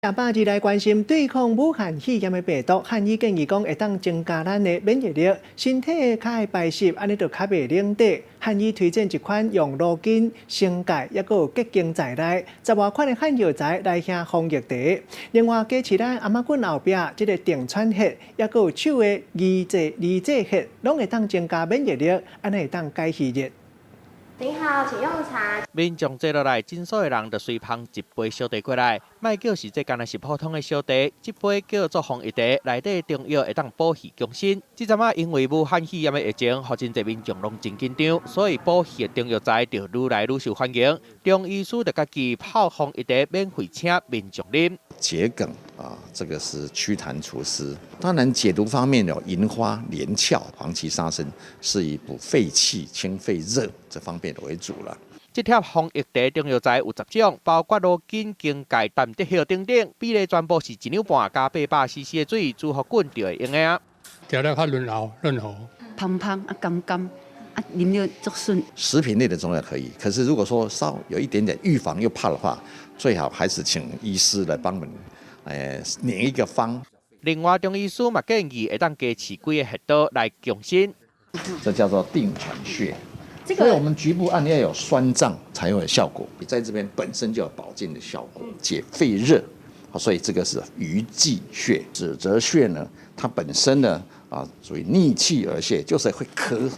百二來關心對抗武漢肺炎的病毒，漢醫建議講會當增加咱的免疫力，身體較會排濕，按呢就較袂冷底。漢醫推薦一款用蘆根、生芥抑閣有桔梗在內十外款的漢藥材來兄防疫茶。另外，加飼咱頷仔棍後壁這个定喘穴，抑閣有手的魚際穴，攏會當增加免疫力，按呢會當解虛熱。您好，請用茶。民眾坐落來，診所的人就隨捧一杯小茶過來，莫叫是這敢若是普通的小茶，這杯叫做防疫茶，內底中藥會當補氣強身。這陣仔因為武漢肺炎的疫情，予真濟民眾攏真緊張，所以補氣的中藥材就愈來愈受歡迎。中醫師就家己泡防疫茶，免費請民眾啉。桔梗啊，這個是祛痰除濕。當然解毒方面有銀花、連翹、黃芪、沙參，是以補肺氣、清肺熱這方面為主了。這帖防疫茶中藥材有10種，包括蘆根、荊芥、陳竹葉等等，比例全部是一兩半加800 CC 的水，煮予滾就會用的。食了較潤喉潤喉。芳芳啊，甘甘啊，啉了足順。食品類的中藥可以，可是如果說稍有一點點預防又怕的話，最好還是請醫師來幫忙，擬一個方。另外，中醫師嘛建議會當加飼幾个穴道來強身。這叫做定喘穴。所以我們局部按要有酸脹才會有效果，在這邊本身就有保健的效果，解肺熱。所以這個是魚際穴。尺澤穴呢，它本身呢啊屬於逆氣而瀉，就是會咳，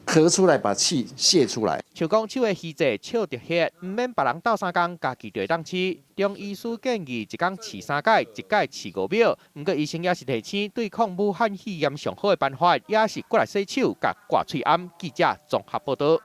咳出來把氣泄出來。像講手的魚際、尺澤穴，毋免別人鬥相共，家己就會當試。中醫師建議一工試三擺，一擺試5秒。毋過醫生也是提醒，對抗武漢肺炎上好的辦法，也是過來洗手佮掛喙罨。記者綜合報道。